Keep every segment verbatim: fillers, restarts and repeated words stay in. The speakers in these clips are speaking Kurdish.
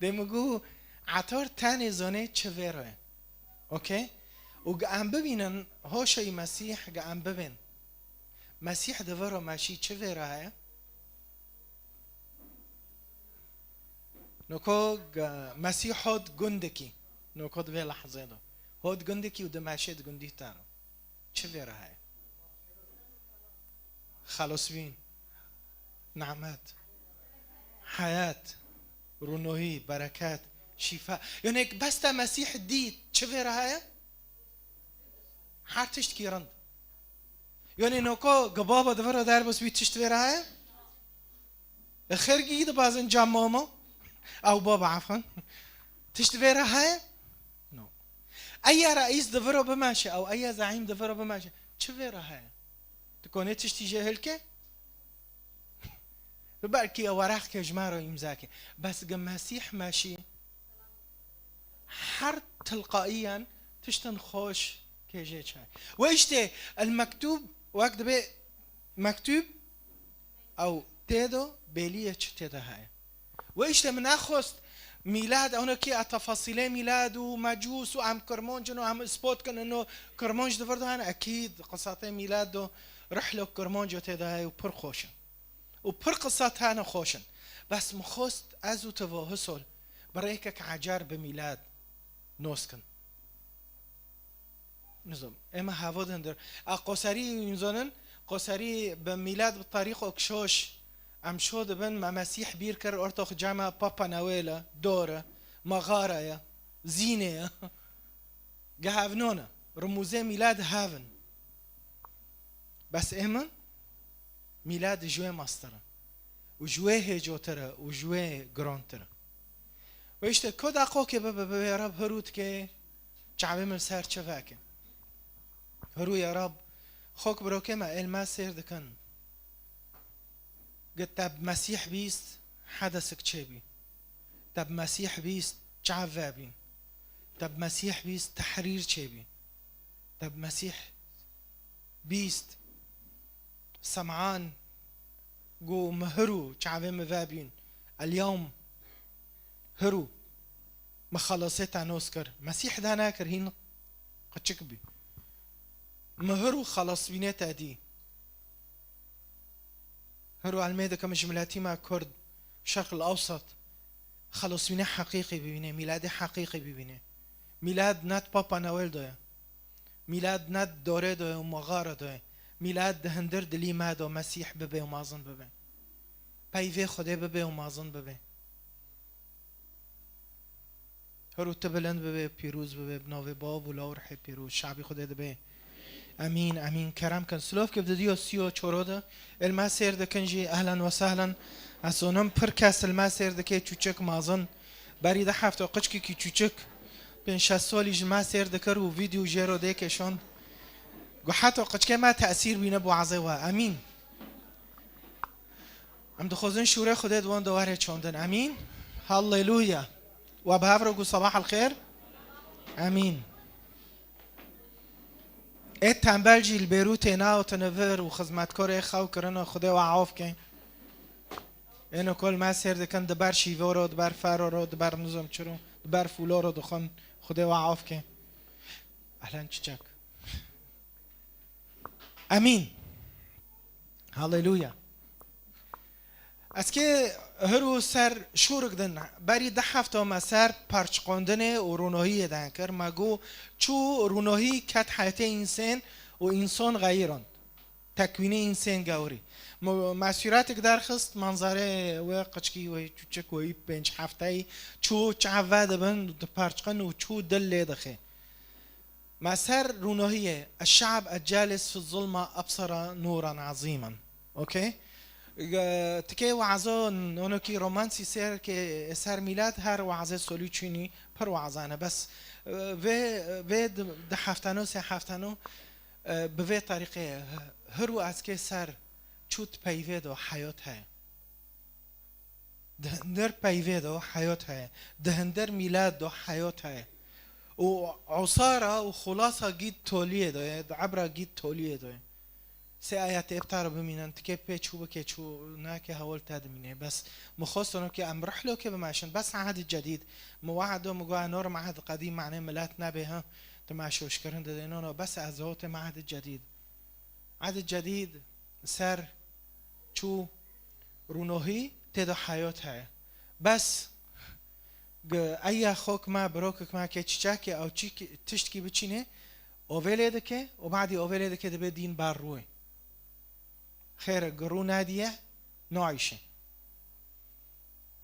Dê min got, etar tenê zanê çi vê re ye. Okey? Û ge em bibînin hoşa wî Mesîh, ge em bibên. Mesîh di vir re meşî çi vê re heye? Noko ge-, Mesîh hot gundekî. Noko di vê lehzê de. Hot gundekî û di meşê di gundî te re. Çi vê re heye? Xelosbîn, nimet, heyat, rûnohî, bereket, şîfa. Yanê bes te Mesîh dît, çi vê re heye? Her tiştkî rind. Yanê noko ge baba di vir re derbas bî, tişt vê re heye? Xêrgî dibazin cam mama. Ew baba, efan. Tişt vê re heye? No. Eya reîs di vir re bimeşe, ew eya zeîm di vir re bimeşe. Çi vê re heye? Tu konê tiştî jê hilke? Tu belkî ew weraqke ji me re îmza ke. Bes ge Mesîh meşî, her tilqaiyen tiştin xweş kê jê çay. Ve işte el mektub, wek dibe mektub, ew tê de bêlî ye çi tê de heye. Ve işte min nexwest mîlad, ew ne kî a tefasîlê mîlad û mecûs û em kirmanc in û em îspat kin ino kirmanc di vir de hene. Ekîd qisatê mîlad de rihlo kirmanc tê de heye û pir xweş in. Û pir qisat hene xweş in. Bes min xwest ez û tu va hisol bi rêkek ecer bi mîlad nos kin. Nizam, ema hevod hindir. A qoserî, hûn zanin, qoserî bi mîlad bi tarîx û şoş, em şo dibin, me Mesîh bîr kir, ortox cama Papa Noel e, dor e, maxara ye, zînê ye. Ge hev non e, rimûzê mîlad hev in. Bes ê min, mîlad ji wê mastir e. Û ji wê hêcotir e û ji wê girontir e. Û işte ku daqokê bibe, bibê Reb hirû dike, çavê min ser çi veke. Hirû ya Reb, xok birokê me êl me sêr dikin. Got, te bi Mesîh bîst, hedesik çêbî. Te bi Mesîh bîst, çav vebîn. Te bi Mesîh bîst, tehrîr çêbî. Te bi Mesîh bîst, Sem'an got, mi hirû, çavê mi vebîn. El-yewm, hirû, mi xelasê te nos kir. Mesîh de nekir, hîn qiçik bî. Mi hirû xelasbînê te dî. Hiro elmê dikim ji miletî me Kurd, Şerq el Ewsat, xelosbînê heqîqî bibîne, mîladê heqîqî bibîne. Mîlad ne di Papa Noel de ye. Mîlad ne di dorê de ye û maxara de ye. Mîlad di hindir dilî me de Mesîh bibe û mezin bibe. Peyvê Xwedê bibe û mezin bibe. Hiro tu bilind bibe, pîroz bibe, bi navê Bav û Law û Rihê Pîroz, şabî Xwedê dibe. Emîn, emîn. Kerem kin. Silovke bi didiyo sî û çoro de, êl me sêr dikin jî, ehlen ve sehlen. Ez zonim pir kes êl me sêr dike, çûçik mazin. Berî de hefta qiçkîkî çûçik, pênc şeş solî ji me sêr dikir û vîdeo jê re dê kêşand. Got heta qiçkê me tesîr bîne bi wazê we. Emîn. Em dixwazin şûrê Xwedê di wan de were çandin. Emîn. Halleluya. We bi hev re got sabah el xêr. Emîn. Ê tembel jî li Bêrûtê nehatine vir û xizmetkarê xew kirine, Xwedê we af ke. Êno kol me sêr dikin, di ber şîvoro, di ber feroro, di ber nizam çiro, di ber fûloro dixwin, Xwedê we af ke. Ehlen çiçek. Emîn. Halleluya. Ez kê hiro ser şûrik din, berî deh hefta me ser perçiqandinê û rûnohiyê den kir. Me got, çû rûnohî ket heyetê însên û însan xeyirand. Tekwînê însên gewrî. Me, me sûretik derxist, manzarê wê qiçkî wê çûçik wê pênc hefteyî, çû çav vedibin, diperçiqin û çû dil lê dixê. Me ser rûnohiyê, "Eşşe'b eccalis fi zulma ebsara nûran azîman." Okey? Ge-, tikê we'zo nonokî romansî ser ke ser mîlad her we'zê solî çûnî pir we'zane. Bes, e, vê, vê di, di heftano, sê heftano, e, bi vê tarîqê, e, hir û ez kê ser çût peyvê do heyot heye. Di hindir peyvê de heyat heye. Di hindir mîlad de heyat heye. Û osara û xulasa gît toliyê de ye, di ebra gît toliyê de ye. Sê ayetê bi te re bimînin, tikê pê çû bikê çû nake hewil te dimîne. Bes min xwest no ke em rihlo ke bimeşin. Bes ehd cedîd. Min wehdo, min got, nor ehd qedîm mane milet nebe, ha. Tu meşoşkirin dide, no, no, bes ez hotê ehd cedîd. Ehd cedîd ser çû rûnohî tê de heyot heye. Bes Gi eya xok me, birokek me ke çiçekê ew çî ki-, tiştkî biçînê, ovê lê dike û badî ovê lê dike dibe dîn ber rûyê. Xêr e, gi rû nediye, naîşe.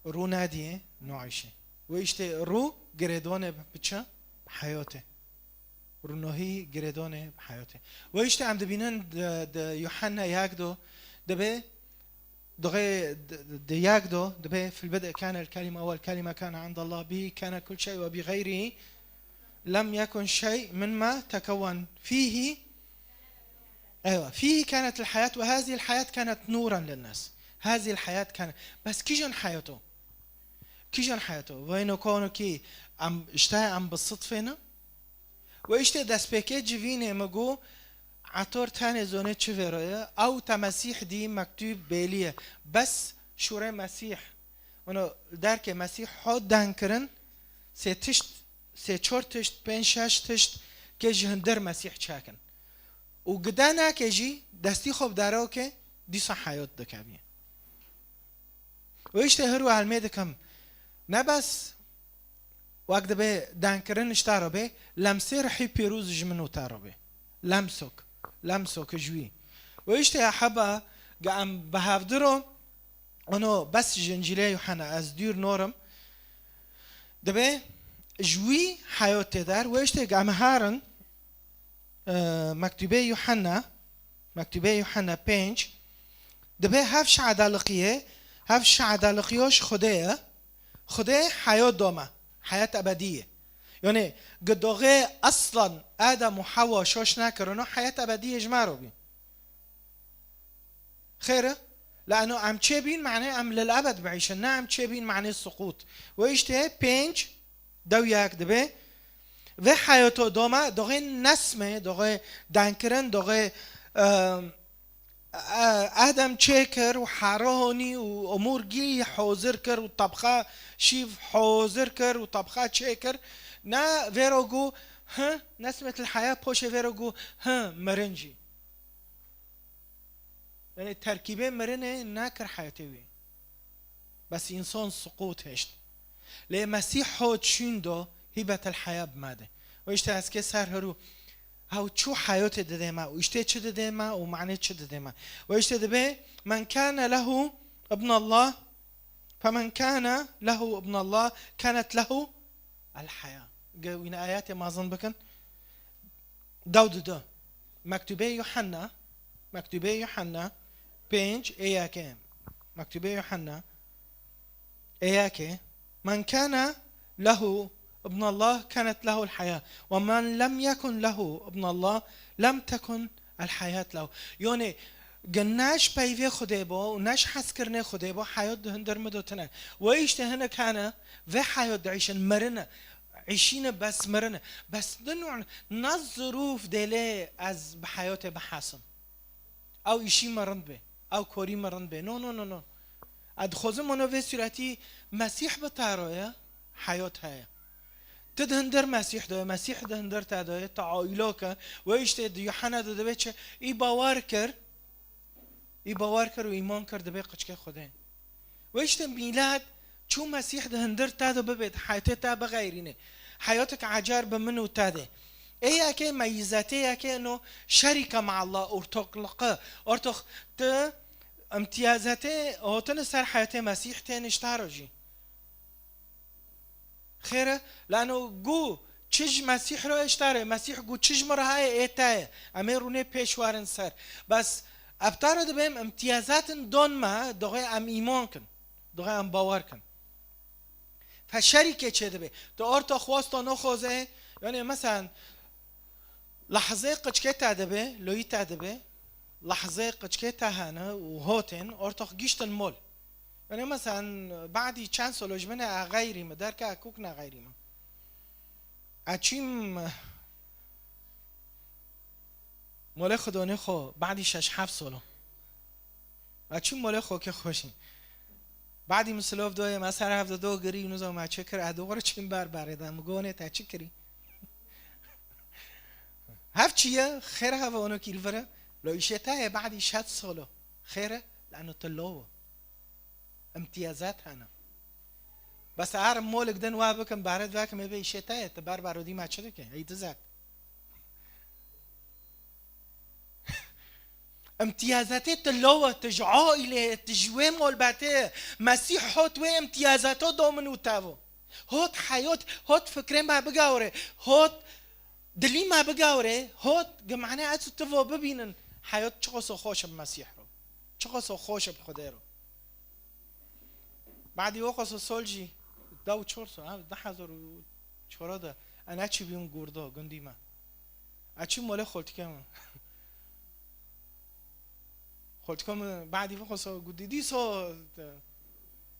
Rû nediye, naîşe. Wê îşte rû girêdone bi çi? Bi heyotê. Rûnohî girêdone bi heyotê. Wê îşte em dibînin di, di Yuhanna yek do dibe Dixê di, di, di yek do, dibe, "في البدء كان الكلمة، والكلمة كان عند الله، به كان كل شيء، وبغيره لم يكن شيء مما تكون، فيه، أيوة، فيه كانت الحياة، وهذه الحياة كانت نورا للناس." هذه الحياة كانت، bes kîjan heyat o? Kîjan heyat o? Vayno kono ki em, işte em bi sıdfê ne? Wê îşte destpêkê civînê min got, Etor tenê zonê çi vêro ye? Ew te Mesîh dî, mektûb bêlî ye. Bes şûrê Mesîh. Ono derkê Mesîh hot deng kirin, sê tişt, sê çor tişt, pênc şeş tişt ke ji hundir Mesîh çekin. Û gide nake jî destî xwe bi dero ke dîsa heyot dikevî. Û îşte her wiha hilmê dikim. Ne bes wek dibe dengkirin ji te re bê, lemsê rihî pîroz ji min û te re bê. Lemsok. Lemsok ji wî. Û îşte ya heba ge em bi hevdiro, ono bes ji Încîlê Yuhanna ez dûr norim. Dibe ji wî heyot tê der. Û îşte ge em herin, e, mektûbê Yuhanna, mektûbê Yuhanna pênc, dibe hev şehadaliqiyê, hev şehadaliqiyo ji Xwedê ye. Xwedê heyot dome, heyat ebedî ye. Yanî, gi doxê eslan Adem û Hewa şoş nekirino, heyat ebedî ye ji me re bî. Xêr e? Lano em çê bîn, mane em lil ebed biîşin. Ne em çê bîn, mane suqût. Û îşte pênc, dew yek dibe. Vê heyato doma, doxê nesmê, doxê dengkirin, doxê, em, e, Adem çê kir û here honî û omûr gî hozir kir û tebxa şîv hozir kir û tebxa çê kir. Ne vêro gu, hi, nesmet il heya poşê vêro gu, hi, mirin jî. Yanî terkîbê mirinê nekir heyatê wî. Bes însan suqût hişt. Lê Mesîh hot şûn do hîbetel heya bi me de. Û îşte ez kê ser hirû. Hew çû heyatê didê me û îşte çi didê me û manê çi didê me. Û îşte dibe, "Men kâne lehu ibnallah, femen kâne lehu ibnallah, kânet lehu el heyâ." Ge wîne ayetê mezin bikin. Dew didu. Mektûbê Yuhanna, Mektûbê Yuhanna pênc ê yekê. Mektûbê Yuhanna ê yekê. "Men kâne lehu ibnallah kânet lehu el heyâ. Ve men lem yekun lehu ibnallah lem tekun el heyât lehu." Yanî, ge ne ji peyvê Xwedê bo û ne ji hezkirinê Xwedê bo, heyat di hundir min de tune. Wê îşte hinek hene, vê heyat diîşin, mirine. Îşîne bes mirine. Bes din û ne zirûf dê lê ez bi heyatê bihesim. Ew îşî min rind be. Ew korî min rind be. No, no, no, no. Ez dixwazim ono vê sûretî Mesîh bi te re ye, heyat heye. Tu di hundir Mesîh de ye, Mesîh di hundir te de ye, tu aîlo ke. Wê îşte di Yuhanna de dibe çi? Î bawer kir, î bawer kir û îman kir dibe qiçkê Xwedê. Wê îşte mîlet çû Mesîh di hundir te de bibe, di heyatê te bixeyrîne. Heyatek ecer bi min û te de. Ê yekê meyîzetê yekê no şerîke me Allah, ortaklığı. Ortak tu imtiyazetê hotine ser heyatê Mesîh têne ji te re jî. Xêr e, lano gu çi ji Mesîh re ê ji te re, Mesîh gu çi ji min re heye ê te ye. Em ê rûnê pêş werin ser. Bes ev te re dibe em imtiyazatin don me, doxê em îman kin. Doxê em bawer kin. Fe şerîkê çê dibe. Tu orta xwesta noxoze, yanî mesela, lehzê qiçkê te dibe, loyî te dibe, lehzê qiçkê te hene û hotên, orta giştin mol. Yanî mesela, badî çend solo ji min e, e xeyrî min, derke e kûk ne xeyrî min. E çîm, Molê xwe donê xwe, badî şeş heft solo. Ma çû molê xwe ke xweşî. Badî min silov doye, ma ser hevde do girî, nizam ma çi kir, e dogre çîn ber berê de, mi gonê te çi kirî? Hev çi ye, xêr heve ono kî li vir e, lo îşê te ye badî şeş solo. Xêr e, lano tu lo. Îmtiyazat hene. Bes eger molik din wa bikin, baret vekim ê bê îşê te ye, tu ber baro dî ma çi dike? Ey dizek. Îmtiyazatê tu lo we, tu ji aîlê, tu ji wê molbetê. Mesîh hot wê îmtiyazato do min û te vo. Hot heyot, hot fikrê me bigawre, hot dilî me bigawre, hot gi mane ez û tu vo bibînin. Heyot çiqaso xweş bi Mesîh ro. Çiqaso xweş bi Xwedê ro. Badî wexwe so sol jî, da û çor so, ha, du hezar û çor de, e neçî bîm gurdo, gundî me. E çî molê xoltike min. Xoltike min, badî wexwe so, gundî dî so, te,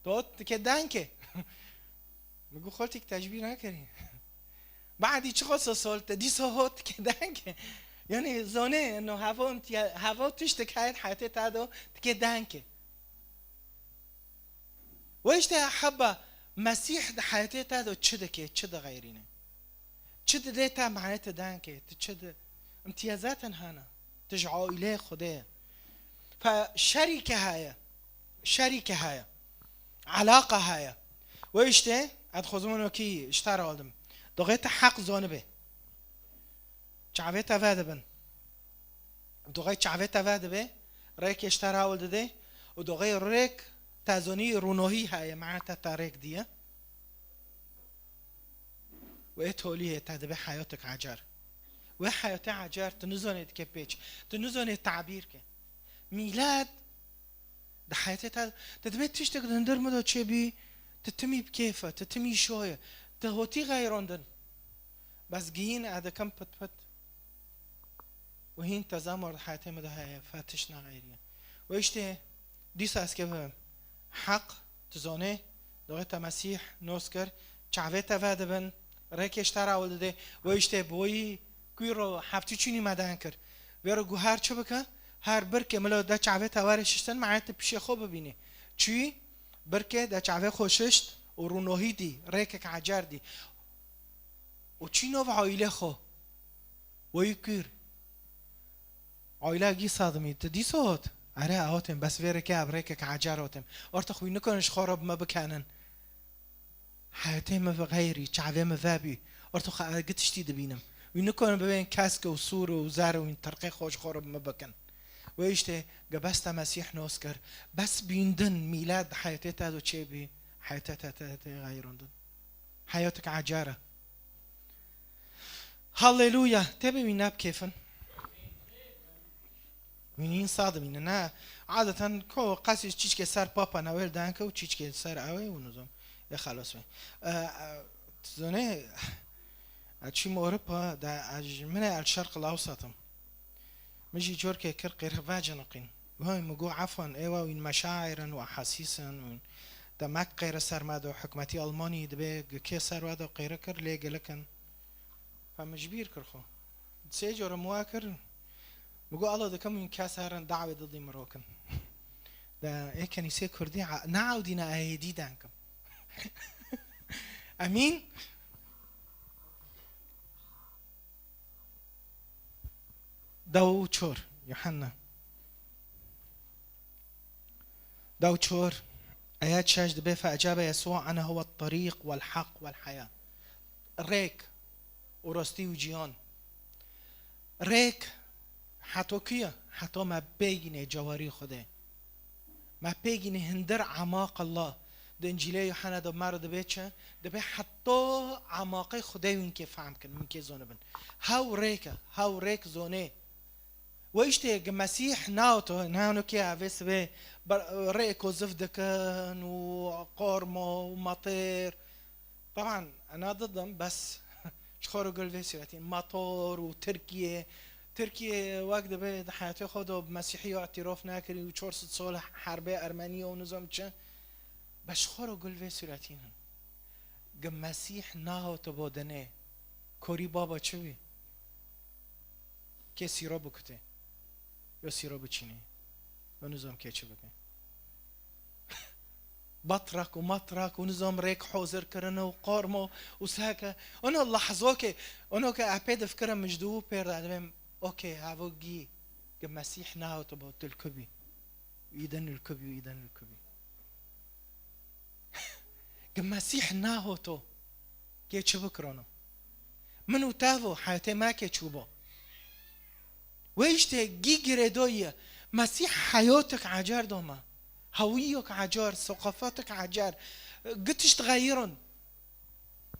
to dike denke. Mi gu xoltik tecbîr nekerî. Badî çiqo so sol te, dî so hot dike denke. Yani zone, no, havo imtiya-, havo tiştek hayat hayatê ta do, dike denke. Ve işte heba Mesîh di heyetê te de çi dike, çi dixeyrîne? Çi dide te mane te denke, tu çi di îmtiyazatên hene, tu ji aîleyê Xwedê ye. Fe şerîke heye, şerîke heye, alaqa heye. Ve işte, ez dixwazim wekî ji te re aldim. Doxê te heq zonibe. Çavê te vedibin. Doxê çavê te vedibe, rêkê ji te re hewil dide û doxê rêk te zonî rûnohî heye, mane te, te rêk diye. Wê tolî hê te dibe heyotek ecer. Wê heyotê ecer, tu nizonê dike pêç, tu nizonê tabîr ke. Mîlet di heyetê te, tu dibê tiştek di hundir min de çêbî, tu timî bi kêf e, tu timî şoy e, tu hotî xeyrandin. Bes gihîn e dikim pit pit. Û hîn tezamor di heyetê min de heye, fe tişt nexeyriye. Û îştê dîsa ez kevim. Heq, tu zonê, doxê te Mesîh nos kir, çavê te vedibin, rêkê ji te re hewil dide. Û îştê bi wî kûr û heftî çûnî me den kir. Vê re gu her çi bike, her birkê milo de çavê te were şiştin, mane tu pişê xwe bibînî. Çûyî, birkê de çavê xwe şişt û rûnohî dî, rêkek ecer dî. Û çî nov aîlê xwe. Weyî kûr. Aîla gî sadimî, tu dîsa hot? Ere, hotêm, bes vê rêkê ev rêkek ecer hotêm. Orta xwe nikonin ji xwe re bi me bikenin. Heyetê me ve xeyrî, çavê me vebî. Orta xwe ez gi tiştî dibînim. Wî nikonin bibên kesk û sûr û zer û wîn tirqê xwe ji xwe re bi me bikin. Wê îştê, ge bes te Mesîh nos kir. Bes bîndin, mîlet di heyetê te de çêbî. Heyetê te, te, te xeyrandin. Heyotek ecer e. Haleluya. Tê bi wî ne bi kêfin. Wî nîn sadimîne, ne. Adeten ko qesî çîçkê ser papa newêl denke û çîçkê ser ew ê û nizam. Ê xelos be. E, e, tu zonê, e, çîm Ewropa, de, e, ji min ê el şerq el awsat im. Min jî corkê kir qêre veciniqîn. Vay, min got, efwan, êwa wîn meşair in û ehasîs in û demek qêre ser me de û hikûmetî Almanî dibê gi kê ser we de qêre kir, lê gilik in. Fe min ji bîr kir xwe. Sê cara min wa kir, min got, Allah dikim wîn kes herin dawê didî min rokin. De ê kenîsê kurdî, a-, ne ewdîne ehêdî denkim. Emîn? Dew çor, Yuhanna. Dew çor, ayet şeş dibê, "Fe ecabe Yesû ene huwe terîq wel heq wel heya." Rêk û rastî û ciyan. Rêk heto kî ye? Heto me bêgînê cewarî Xwedê. Me pê gînî hindir emaq Allah. Di Încîlê Yuhanna de me re dibê çi? Dibê heta emaqê Xwedê wîn kê fehm kin, wîn kê zonibin. Hew rêk e, hew rêk zonê. We îştê gi Mesîh nao to, nano kê evê sibê ber-, rêko zif dikin û qormo û matêr. Teban, ena didim, bes ji xwe re gul vê sûretîn. Mator û Tirkiye. Tirkiye wek dibe di heyatê xwe de bi Mesîhî îtîrof nekirî û çar sed sal herbê Ermenî û nizam çi. Bes ji xwe re gul vê sûretîn in. Gi Mesîh nahatibo dinê. Korî baba çi bî? Kê sîro bikutê. Yo sîro biçînî. Yo nizam kê çi bike. Batrak û matrak û nizam rêk hozir kirine û qormo û seke. Ono lehzoke, ono ke epê difikire mijdu û pêr de dibêm, okey, havo gî, ki Mesîh nahatibo, tu li ku bî? Îdin li ku bî, îdin li ku bî? Ki Mesîh nahoto, kê çi bikirono? Min û te vo, heyatê me kê çû bo? Wê îştê gî girêdoyî ye. Mesîh heyotik ecer do me. Hewîyok ecer, soqafatik ecer. Gi tişt xeyîrin.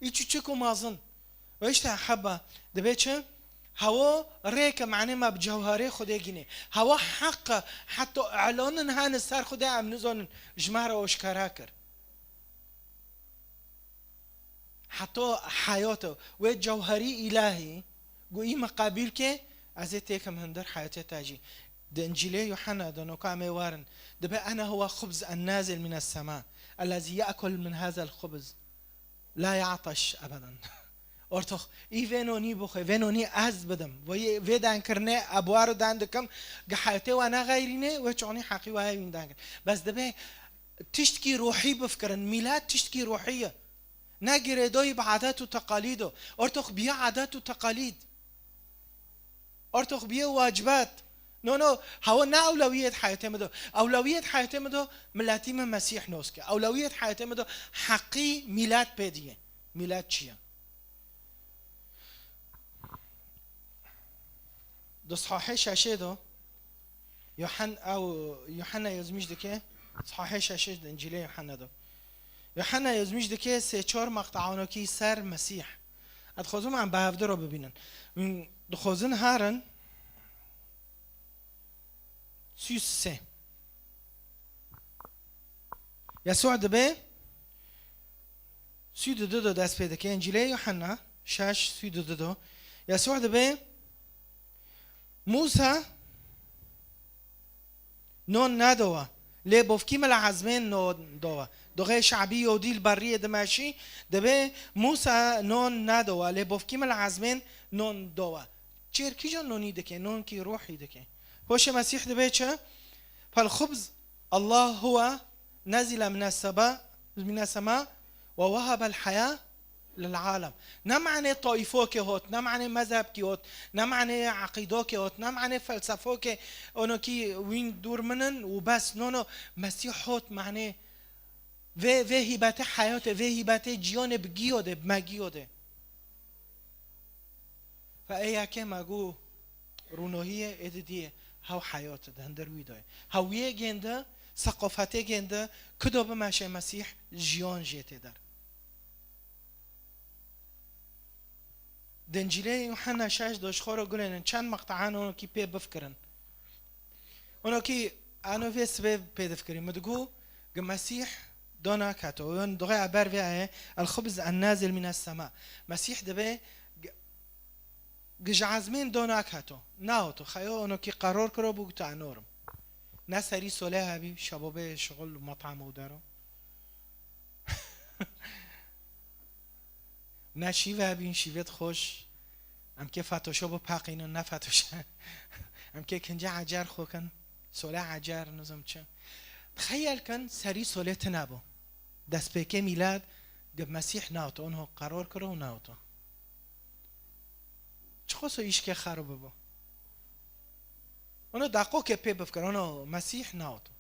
Î çûçik û mazin. Wê îştê heba. Dibê çi? Hewa rêke, manê me bi cewherê Xwedê gînê. Hewa heq e, heta îlanin hene ser Xwedê em nizanin, ji me re aşkera kir. Heta heyat e. Wê cewherî îlahî, got, î me qebîl ke, ez ê têkim hundir heyatê te jî. Di Încîlê Yuhanna de, noka em ê werin, dibe, "Ene huwa xubz ennazil mines sema, ellezî ye'kul min hazel xubz la ya'teş ebeden." Ortox, î vê nonî bixwe, vê nonî ez bidim. Vê, vê denkirinê, ebwar dan dikim, gi heyatê we nexeyrînê, wê çonî heqî we hevîn dan kir. Bes dibe tiştkî ruhî bifikirin. Mîlat tiştkî ruhî ye. Ne girêdayî bi adet û teqalîd o. Ortox biye adet û teqalîd. Ortox biye wacibat. No, no, hewa ne ewlewiyet heyatê min do. Ewlewiyet heyatê min do, miletî min Mesîh nos ke. Ewlewiyet heyatê min do, heqî mîlat pê diye. Mîlat çi ye? Di sahê şeşê de Yohan-, ew, Yohanna yazmîş dike, sahê şeşê de Încîlê Yohanna de. Yohanna yazmîş dike sê çar maqtaanokî ser Mesîh. Ez dixwazim em bi hevdi re bibînin. Hûn dixwazin herin sî û sê. Yesû dibe, sî û du de dest pê dike. Încîlê Yuhanna şeş, sî û du de. Yesû dibe, Mûsa non nedowa, lê bofkî min li ezmên non dowa. Doxê şabî Yodî li berriyê dimeşî, dibe, Mûsa non nedowa, lê bofkî min li ezmên non dowa. Çêr kîjan nonî dike? Nonkî ruhî dike. Hoşê Mesîh dibe çi? Fel xubz Allah huwa nezile mine seba, mine sema ve wehebel heya lil alem. Ne manê tayfokê hot, ne manê mezhebkî hot, ne manê eqîdokê hot, ne manê felsefokê onokî wîn dûr minin û bes. No, no, Mesîh hot manê vê, vê hîbetê heyatê, vê hîbetê ciyanê bi giyo de, bi me giyo de. Fe ê yekê me got rûnohiyê, ê didiyê hew heyat e, di hundir wî de ye. Hewiyê gêndi, seqofetê gêndi, kudo bimeşe Mesîh, jiyan jê tê der. Di Încîlê Yuhanna şeş de ji xwe re gulênin çend meqtean onokî pê bifkirin. Onokî ano vê sibê pê difikirin. Min digot, gi Mesîh do naketo. Yon doxê eber vê aye, el xubz ennazil mine sema. Mesîh dibe gi, gi ji ezmên do naketo. Naoto. Xeyo onokî qeror kiro bû, tu enorim. Ne serî solê hebî, şebo bê şixul û metam û dero. Ne şîve hebîn, şîvêt xweş. Em kê Photoshop bipaqînin, ne Photoshop. Em kê kince ecer xwe kin. Sole ecer, nizim çi. Xeyal kin, serî solê tine bû. Destpêkê mîlad, gi Mesîh naoto, onho qeror kiro û naoto. Çiqas o îşkê xero bibo. Ono daqokê pê bifkir, ono Mesîh naoto.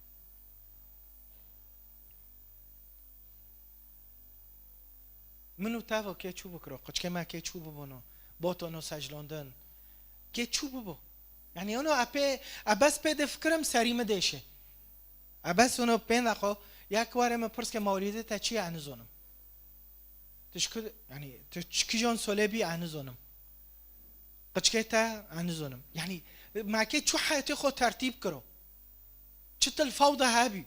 Min û te ve kê çû bikiro, qiçkê me kê çû bibono, botono seclandin. Kê çû bibo. Yani ono epê, ebes pê difikirim serî mi dêşe. Ebes ono pê nexo, yek warê min pirs ke mawlîdê te çi ye, ez nizonim. Tu ji ku, yani, tu ji kijan solê bî, ez nizonim. Qiçkê te, ez nizonim. Yani, me kê çû heyetê xwe tertîb kiro. Çi til fawda hebî.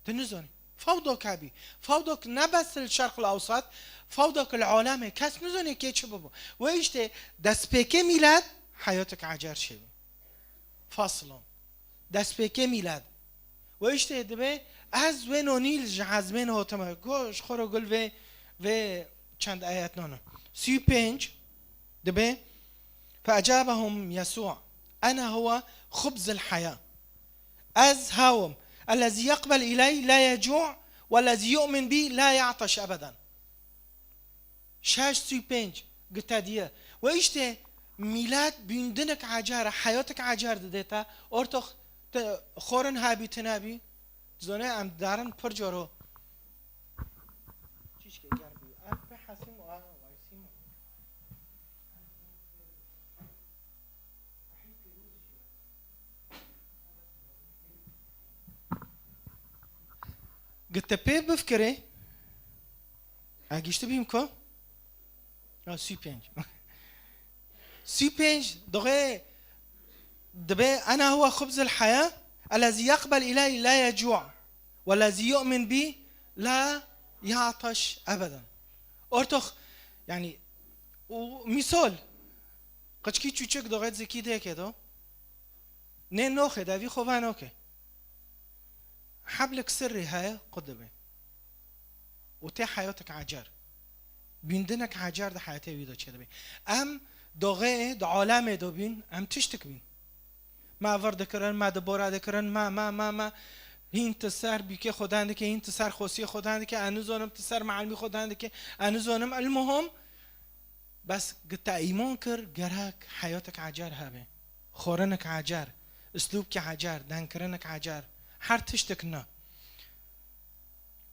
Tu nizanî. Fawdok hebî. Fawdok ne bes li Şerq li Ewsat, fawdok li alemê. Kes nizanî kê çi bibo. Wê îşte destpêkê mîlad heyatek ecer çêbû. Faslon. Destpêkê mîlad. Wê îşte dibe, ez wê nonî li ji ezmên hotime. Go, ji xwe re gul vê, vê çend ayet nano. Sî û pênc dibe, فأجابهم يسوع: أنا هو خبز الحياة. Ez hawim. الذي يقبل إلي لا يجوع، والذي يؤمن بي لا يعطش أبدا. Şeş sî pênc gite diye. Ve işte milet bîndinek acar, hayotek acar didê te. Ortox te xorin habî tinabî. Zone em darin pir coro. Çişke ger bî. Em pe hasim a vaysim. Gite pê bifkirê. A gişti bîm ku? Ya, sî pênc. Sî pênc, doxê dibe, "Ena huwa xubzul haya, ellezî yeqbel ileyhi la yecu', wellezî yu'min bi la ya'taş ebeden." Ortox, yani, û misal, qiçkî çûçik doxê zikî dêke do. Nê noxê de vî xwe vanoke. Heblik sirrî heye, qut dibe. Û tê heyotek acar. Bîndinek acar di heyatê wî de çêdibe. Em doxê di alemê de bîn, em tiştik bîn. Me vir dikirin, me di bora dikirin, me, me, me, me. Hîn ti ser bîkê xwe dan dike, hîn ti ser xosiyê xwe dan dike, ez nizonim ti ser meelmî xwe dan dike, ez nizonim. El muhim, bes gita îman kir, gerek heyotek acar hebe. Xorinek acar, uslûbke acar, denkirinek acar. Her tiştik ne.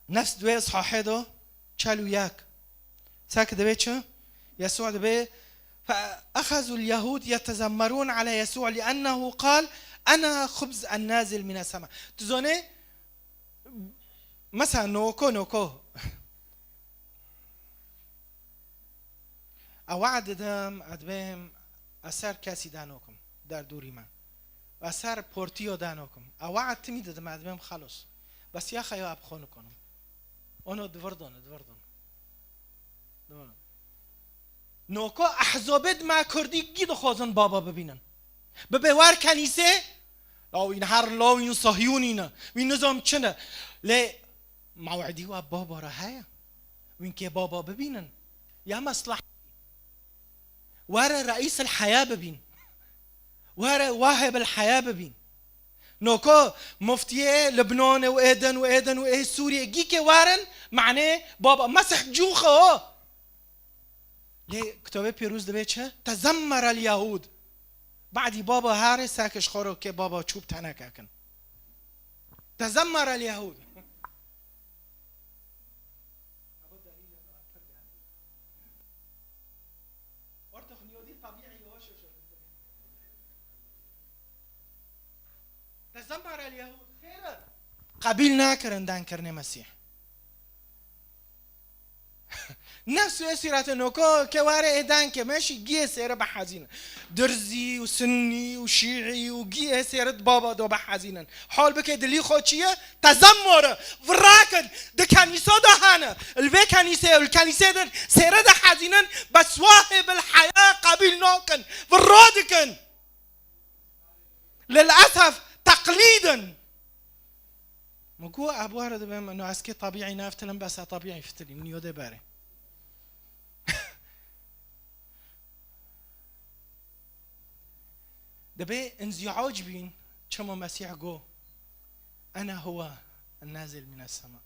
Nefs duê Îshahê do, çel û yek. Sek dibe çi? Yesû dibe, "فأخذ اليهود يتذمرون على يسوع لأنه قال: أنا خبز النازل من السماء." Tu zonê, mesela noko, noko. Ew we'd didim, ez dibêm, ez ser kesî danokim, derdûrî me. Ez ser portiyo danokim. Ew we'd timî didim, ez dibêm xelos. Bes ya xeyo ez bi xwe nikonim. Ono divirdon, divirdon. Divirdon. Noko ehzabê di me kurdî gî dixwazin baba bibînin. Bibe wer kenîsê, lawîn her lawîn sahyûnî ne. Wî nizam çi ne. Lê mew'idî we baba re heye. Wîn kê baba bibînin. Ya mesleh. Were reîs el heya bibîn. Were wahib el heya bibîn. Noko muftiyê Libnanê û êdin û êdin û ê Sûriyê gîkê werin, manê baba Mesih cûxe o. Lê Kitabê Pîroz dibê çi? Tezemmere el Yahûd. Badî baba herê seke ji xwe re kê baba çû bi teneke kin. Tezemmere el Yahûd. Tezemmere el Yahûd. Xêr e. Qebîl nakirin denkirinê Mesîh. Nefs ê sîrete noko ke ware ê denke meşî giyê sêre behezînin. Dirzî û Sinnî û Şîî û giyê sêre di baba do behezînin. Hol bike dilî xo çi ye? Tezemmore, virakin, di kenîsa de hene. Li vê kenîsê û li kenîsê din sêre de hezînin, bes wahê bil heya qebîl nakin. Vira dikin. Lilesef teqlîd in. Min got, "Ebware dibêm, ino ez kê tebîî naftilim, bes ez tebîî fitilîm, niyo dê berê." Dibê inziac bîn, çima Mesîh got, "Ene huwa nazil mine sema."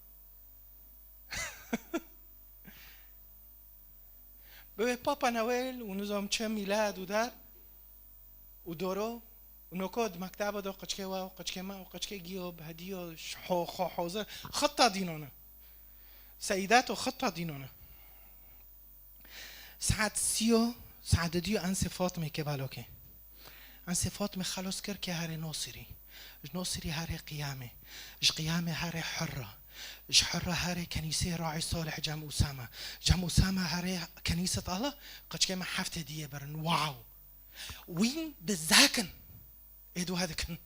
Bibê Papa Noel û nizam çi mîlad û dar û doro û noko di mekteba de qiçkê we û qiçkê me û qiçkê giyo bi hediyo ji ho-, xo hozir xitta dînone. Seyîdat û xitta dînone. Saet sîyo, saet diyo en sê Fatmê kê balokê. En sê Fatmê xelos kir ke herê Nosirî. Ji Nosirî herê Qiyamê. Ji Qiyamê herê Hurra. Ji Hurra herê kenîsê Raî Salih Cem Usama. Cem Usama herê kenîset Allah, qiçkê me heftê diyê birin. Wow! Wîn dizekin. Ê duha dikin.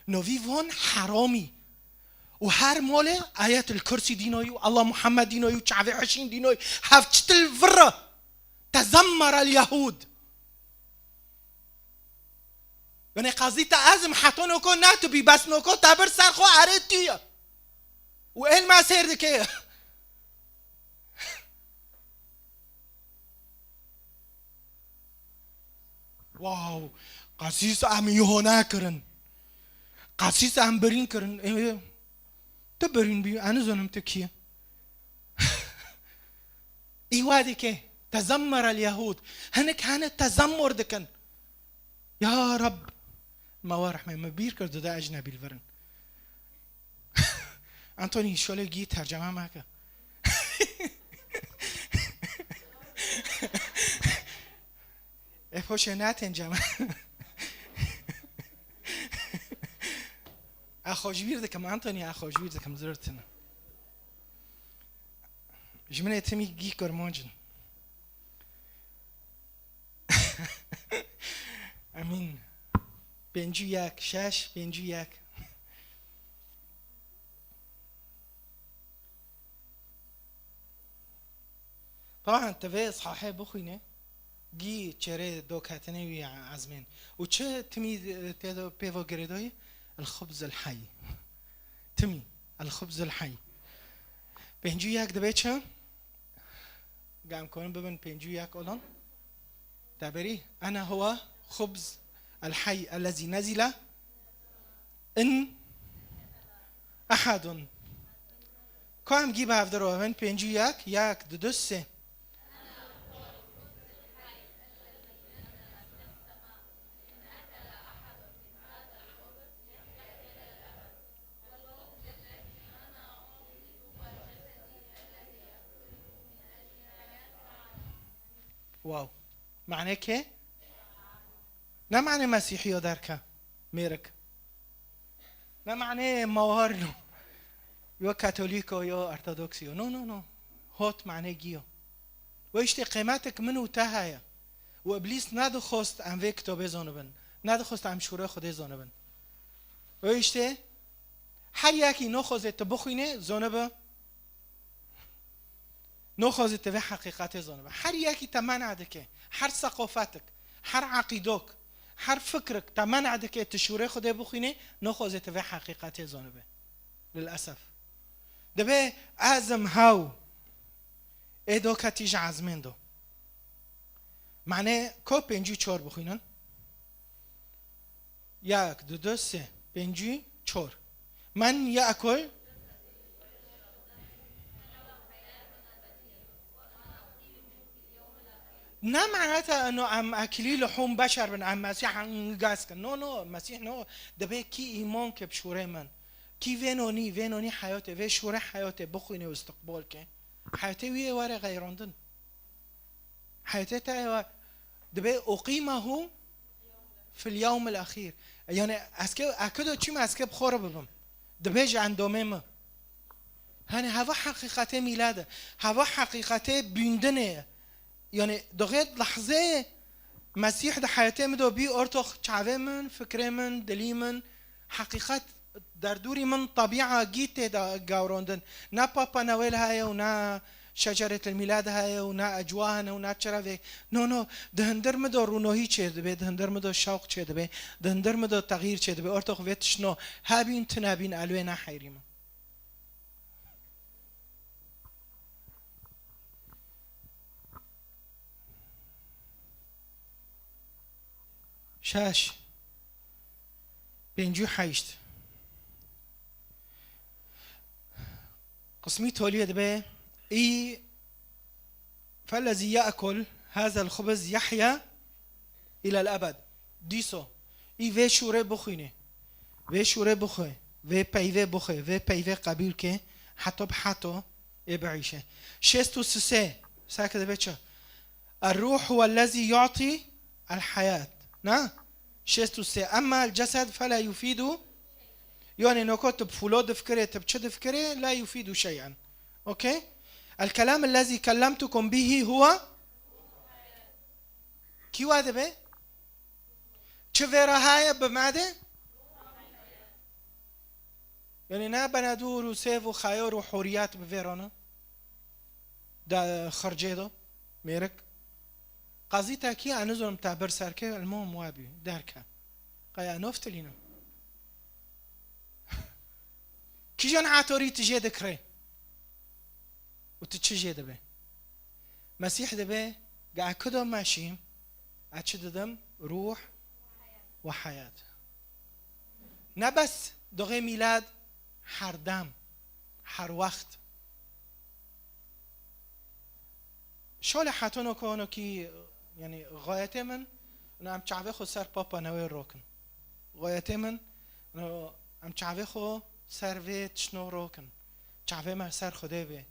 Novî von heramî. Û her molê Ayetul Kursî dînoyî û Allah Muhammed dînoyî û çavê Hişîn dînoyî. Hevçitil virre. Tezemmere el Yahûd. Yanî qazî te ezim heto noko netibî, bes noko te bir ser xwe erê tu ye. Û êl me sêr dike. Wow, qasîs em îho nekirin. Qasîs em birîn kirin. Ê, tu birîn bî, ez nizanim tu kî. Îwa dike, tezemmere el-Yehûd. Hinek hene tezemmur dikin. Ya Reb, me wa rehmê, me bîr kir, dide ecnebî li vir in. Anthony, şolê gî terceme meke. Ê poşê ne terceme. Ez xwe ji bîr dikim, Anthony, ez xwe ji bîr dikim, zirtine. Ji min ê timî gî kurmanc in. Emîn. Pêncî yek, şeş, pêncî yek. Taban, tu vê îshahê bixwîne, gî çêrê doketinê wî ezmên. Û çi timî tê de pê ve girêdayî? El-xubz el-hey. Timî. El-xubz el-hey. Pêncî yek dibe çi? Gam konin bibin pêncî yek olan. Teberî, ene huwa xubz el-hey ellezî nezile in ehadun. Ku em gî bi hevdir û evin pêncî yek, yek, du, du, sê. Wow. Mane kê? Ne mane Mesîhiyo derke, mêrik. Ne mane mawarno. Yo Katolîko, yo Ortodoksiyo. No, no, no. Hot mane giyo. Ve işte qîmetik min û te heye. Û Îblîs nedixwest em vê kitobê zonibin. Nedixwest em şûrê Xwedê zonibin. Ve işte her yekî noxwezê tu bixwînê, zonibi. Noxwezê tu vê heqîqetê zonibe. Her yekî te mena dike. Her seqofetik, her eqîdok, her fikrik te mena dike tu şûrê Xwedê bixwînî, noxwezê tu vê heqîqetê zonibe. Lilesef. Dibe ezm hew ê do ketî ji ezmên do. Mane ko pêncî çor bixwînin? Yek, du, du, sê, pêncî, çor. Men ye'kul. Ne maneta eno em ekilî luhûm beşer bin, em Mesîh gas kin. No, no, Mesîh no. Dibe kî îman ke bi şûrê min. Kî vêno nî, vêno nî heyatê, vê şûrê heyatê bixwîne û istiqbal ke. Heyatê wî yê were xeyrandin. Heyatê te ewa dibe uqîmehu fil yewmil exîr. Yani ez ke, ez ke do çîm ez ke bi xwe re bibim. Dibe ji endomê min. Hani heva heqîqetê mîlad e. Heva heqîqetê bîndinê ye. Yani doxê lehzê Mesîh di heyatê min do bî ortox çavê min, fikrê min, dilî min, heqîqet derdûrî min tebîa gî tê de gawrondin. Ne Papa Noel heye û ne Şeceretil Mîlad heye û ne ecwa hene û ne çira vê. No, no, di hundir min de rûnohî çêdibe, di hundir min de şewq çêdibe, di hundir min de texyîr çêdibe. Ortox vê tişt no. Hebîn, tu nebîn, elwê ne heyrî min. Şeş. Pêncî û heşt. Qismî toliyê dibe, î fellezî ye'kul hazel xubz yehya ilel ebed. Dîso, î vê şûrê bixwîne, vê şûrê bixwe, vê peyvê bixwe, vê peyvê qebûl ke, heto bi heto ê biîşe. Şêst û sê, seke dibe çi? Er-ruh huwellezî yu'tî el-heyat. Na? Şêst û sê. Emma el-cesed fela yufîdu. Yani noko tu bi fûlo difikirê, tu bi çi difikirê, la yufîdu şey'en. Okey? El-kelam ellezî kellemtukum bihî huwa. Kî wa dibe? Çi vê re heye bi me de? Yani ne benedûr û sêv û xayar û hûriyat bi vê re ne? De xircê de, mêrik. Qazî te kî, ez nizanim te bir serkê, elmam we bî, derke. Qaya noftilînim. Kîjan etorî tu jê dikirê? Û tu çi jê dibe? Mesîh dibe, ge ez kudo meşîm, ez çi didim? Ruh ve hayat. Ne bes doxê mîlad, her dem, her wext. Şolê hetono ku onokî, yanî, xayetê min, ino em çavê xwe ser Papa Newê rokin. Xayetê min, ino em çavê xwe ser vê tiştno rokin. Çavê me ser Xwedê bê.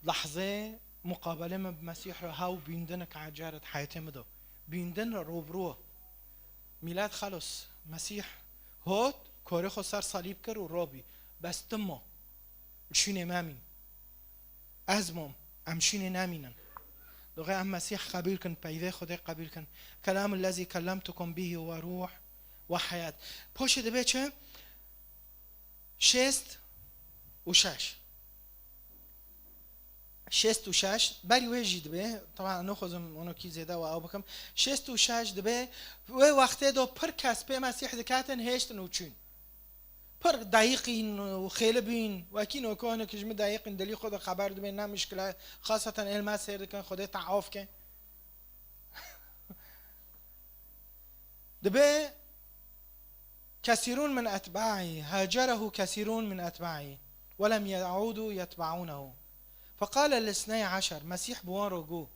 Lehzê muqabelê min bi Mesîh re hew bîndinek ecar di heyatê min de. Bîndin re rûbirû. Mîlad xelos. Mesîh hot, korê xwe ser salîb kir û robî. Bes tu mo. Şûnê me mîn. Ez mom. Em şûnê nemînin. Doxê em Mesîh qebûl kin, peyvê Xwedê qebûl kin. Kelamul lezî kellemtukum bihî ve ruh ve heyat. Poşê dibe çi? Şêst û şeş. Şêst û şeş, berî wê jî dibe, teban, nexwazim onokî zêde we ew bikim. Şêst û şeş dibe, wê wextê de pir kes pê Mesîh diketin, hêştin û çûn. Pir deyiqîn û xêli bîn, wekî nokonek ji min deyiqîn, dilî xwe de xeber dibê, ne mişkile, xaseten êl me sêr dikin, Xwedê te af ke. Dibe كثيرون من أتباعه، هاجره كثيرون من أتباعه، ولم يعودوا يتبعونه. فقال للاثني عشر، Mesîh bi wan re got.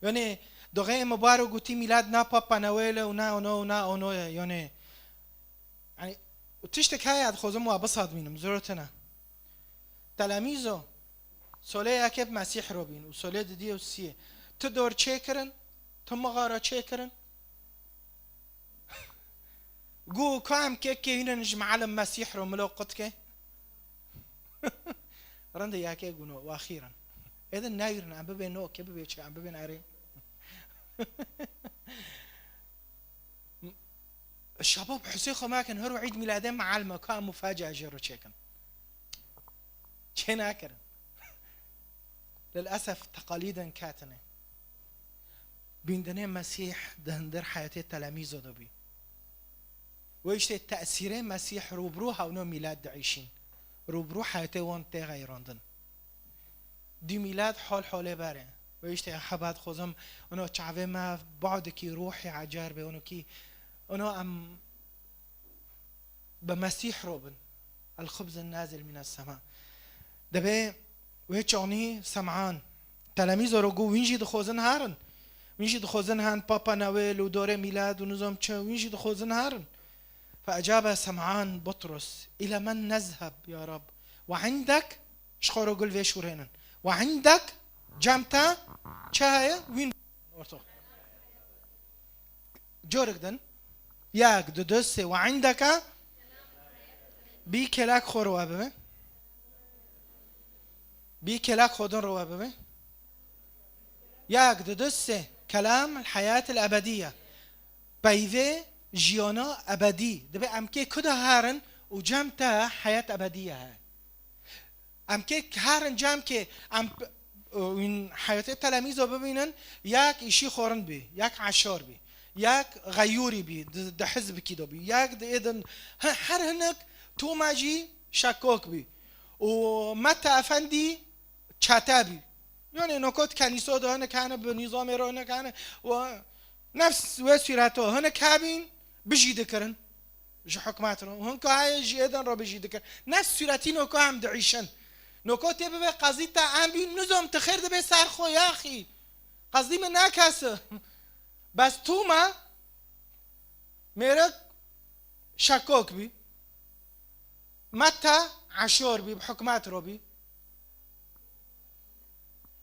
Yanî, doxê ê min baro gotî mîlad na Papa Newêl e û na ono û na ono ye. Yanî, yanî, û tiştek heye dixwazim wa bisadmînim, zor tune. Telemîzo, solê yekê bi Mesîh re bîn û solê didiyê û siyê. Ti dor çêkirin, ti mixara çêkirin. Gu, ka em kê kêhînin ji mealim Mesîh re milo qut ke? Rindê yekê guno, waxîrin. Êdin neyrin, em bibên no, ke bibê çi, em bibên erê. Şabab Husê xwe mekin, her û Îd Mîladê mealime, ka em mufacia jê re çêkin. Çê nakirin. Lilesef teqalîdên ketine. Bîndinê Mesîh di hindir heyetê telemîzo de bî. Wê îştê tesîrê Mesîh rûbirû hewno mîlad diîşîn. Rûbirû heyetê wan tê xeyrandin. Dî mîlad hol holê berê. Wê îştê heba dixwazim, ino çavê me badikî ruhî ecar bê, ino kî, ino em bi Mesîh re bin. El-xubz nazil mînes sema. Dibê wê çanî Sem'an. Telemîzo re got, wîn jî dixwazin herin. Wîn jî dixwazin hen Papa Newêl û dorê mîlad û nizam çi, wîn jî dixwazin herin. Fe ecabe Sem'an Butrus, île men nezheb ya Rab? Ve indek, ji xwe re gul vê şûrênin. Ve indek, cem te çi heye? Wîn orto. Corik din. Yek, du, du, sê. Ve indeke bî kêlek xwe re we bibe. Bî kêlek xwe din re we bibe. Yek, du, du, sê. Kelam el heyat el ebediye. Peyvê jiyana ebedî. Dibe em kê ku de herin û cem te heyat ebediye he. Em kê herin cem kê em p-, wîn heyatê telemîzo bibînin, yek îşî xwe rind bî, yek eşar bî, yek xeyûrî bî, di, di hizbikî de bî, yek di êdin, he-, her hinek Toma jî şekok bî. Û Meta Efendî çete bî. Yanî nokot kenîso de hinek hene bi nîzamê re hinek hene. Û nefs wê sûreto hinek hebîn bijî dikirin. Ji hikûmet re. Hinka heye ji êdin re bijî dikin. Ne sûretî noko em diîşin. Noko tê bibe qezî te em bî nizom ti xêr dibe ser xwe yaxî. Qezî min ne kes e. Bes tu me mêrik şekok bî. Me te eşor bî, bi hikûmet re bî.